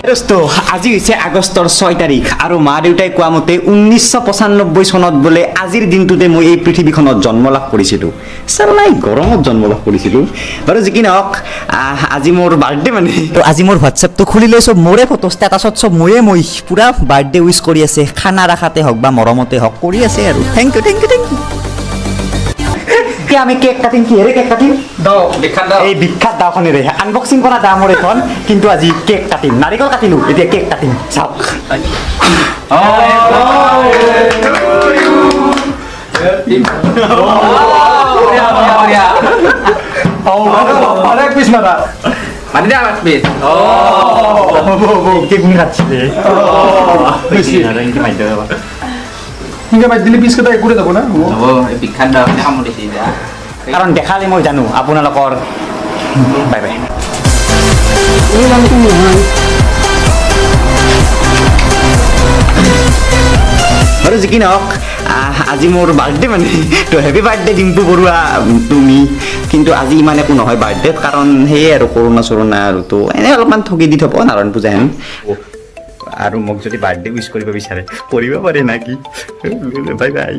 দোস্ত, আজি হৈছে আগষ্টৰ 6 তাৰিখ আৰু মা দেউতাই কোৱা মতে 1995 চনত বোলে আজিৰ দিনটোতে মই এই পৃথিৱীখনত জন্ম লাভ কৰিছিলোঁ। চালাই গৰমত জন্ম লাভ কৰিছিলোঁ। বাৰু যি কি নহওক, আজি মোৰ বাৰ্থডে। মানে তো আজি মোৰ হোৱাটছএপটো খুলিলে চব মোৰে ফটো, ষ্টেটাছত চব ময়ে মই পূৰা বাৰ্থডে উইচ কৰি আছে। খানা ৰাখাতে হওক বা মৰমতে হওক কৰি আছে আৰু। Thank you, thank you, thank you. এতিয়া আমি কেক কাটিম। কিহেৰে কেক কাটিম? দাও, বিখ্যাত দাও। এই বিখ্যাত দাওখনেৰে। আনবক্সিং কৰা দা মোৰ এইখন, কিন্তু আজি কেক কাটিম। নাৰিকল কাটিলো, এতিয়া কেক কাটিম। চাওক। বঢ়িয়া, বঢ়িয়া। আৰু এক পিচ মাৰা। মাতি দে এক পিচ। হ'ব, কেক কোনে কাটছিলে? বেছি। মাৰি। সেনেকে মাৰি দিলে পিচ কেইটা একোৰে যাব না, হ'ব। হ'ব, এই বিখ্যাত দাওখনে কামুৰিছে এতিয়া। কাৰণ দেখালে মই জানো আপোনালোকৰ। Bye bye. বাৰু যি কি নহওক, আজি মোৰ বাৰ্থডে। মানে তো হেপী বাৰ্থডে ডিম্পু বৰুৱা তুমি। কিন্তু আজি ইমান একো নহয় বাৰ্থডেত, কাৰণ সেয়ে আৰু কৰোণা চৰোণা আৰু তো এনেই অলপমান ঠগি দি থ'ব নাৰায়ণ পূজা হেন। আৰু মোক যদি বাৰ্থডে উইচ কৰিব বিচাৰে কৰিব পাৰে নাকি। Bye bye.